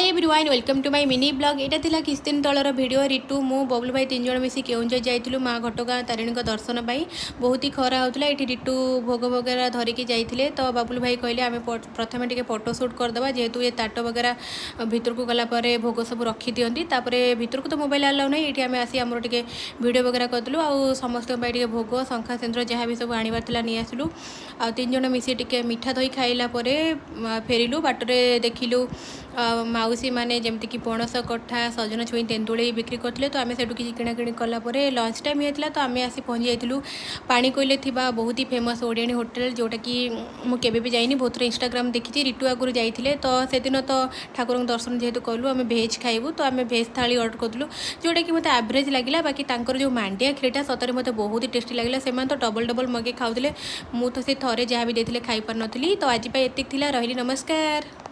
Everyone, welcome to my mini vlog. ଏଇଟା ଥିଲା କିଛି ଦିନ ତଳର ଭିଡ଼ିଓ। ରିଟୁ, ମୁଁ, ବବଲୁ ଭାଇ ତିନି ଜଣ ମିଶି କେଉଁଝର ଯାଇଥିଲୁ ମା ଘଟଗାଁ ତାରିଣୀଙ୍କ ଦର୍ଶନ ପାଇଁ। ବହୁତ ହି ଖରା ହେଉଥିଲା। ଏଇଠି ରିଟୁ ଭୋଗ ବଗେରା ଧରିକି ଯାଇଥିଲେ, ତ ବାବୁଲୁ ଭାଇ କହିଲେ ଆମେ ପ୍ରଥମେ ଟିକେ ଫଟୋ ସୁଟ୍ କରିଦେବା, ଯେହେତୁ ଏ ତାଟ ବଗେରା ଭିତରକୁ ଗଲା ପରେ ଭୋଗ ସବୁ ରଖିଦିଅନ୍ତି। ତାପରେ ଭିତରକୁ ତ ମୋବାଇଲ ଆଲାଉ ନାହିଁ। ଏଇଠି ଆମେ ଆସି ଆମର ଟିକେ ଭିଡ଼ିଓ ବଗେରା କରିଦେଲୁ ଆଉ ସମସ୍ତଙ୍କ ପାଇଁ ଟିକେ ଭୋଗ, ଶଙ୍ଖା, ସିନ୍ଦୁର ଯାହା ବି ସବୁ ଆଣିବାର ଥିଲା ନେଇ ଆସିଲୁ। ଆଉ ତିନି ଜଣ ମିଶି ଟିକେ ମିଠା ଦହି ଖାଇଲା ପରେ ଫେରିଲୁ। ବାଟରେ ଦେଖିଲୁ ମାଉସୀ ମାନେ ଯେମିତିକି ପଣସ କଠା, ସଜନା ଛୁଇଁ, ତେନ୍ତୁଳି ବିକ୍ରି କରୁଥିଲେ, ତ ଆମେ ସେଠୁ କିଛି କିଣାକିଣି କଲା ପରେ ଲଞ୍ଚ ଟାଇମ୍ ହେଇଥିଲା, ତ ଆମେ ଆସି ପହଞ୍ଚି ଯାଇଥିଲୁ ପାଣିକୋଇଲେ ଥିବା ବହୁତ ହି ଫେମସ୍ ଓଡ଼ିଆଣୀ ହୋଟେଲ, ଯେଉଁଟାକି ମୁଁ କେବେ ବି ଯାଇନି, ବହୁତ ଥର ଇନଷ୍ଟାଗ୍ରାମ ଦେଖିଛି। ରିଟୁ ଆଗରୁ ଯାଇଥିଲେ। ତ ସେଦିନ ତ ଠାକୁରଙ୍କ ଦର୍ଶନ ଯେହେତୁ କଲୁ, ଆମେ ଭେଜ୍ ଖାଇବୁ, ତ ଆମେ ଭେଜ୍ ଥାଳି ଅର୍ଡ଼ର କରିଥିଲୁ, ଯେଉଁଟାକି ମୋତେ ଆଭରେଜ୍ ଲାଗିଲା। ବାକି ତାଙ୍କର ଯେଉଁ ମାଣ୍ଡିଆ କ୍ଷୀରିଟା ସତରେ ମୋତେ ବହୁତ ହି ଟେଷ୍ଟି ଲାଗିଲା। ସେମାନେ ତ ଡବଲ୍ ଡବଲ୍ ମଗେଇ ଖାଉଥିଲେ, ମୁଁ ତ ସେ ଥରେ ଯାହା ବି ଦେଇଥିଲେ ଖାଇପାରୁନଥିଲି। ତ ଆଜି ପାଇଁ ଏତିକି ଥିଲା, ରହିଲି, ନମସ୍କାର।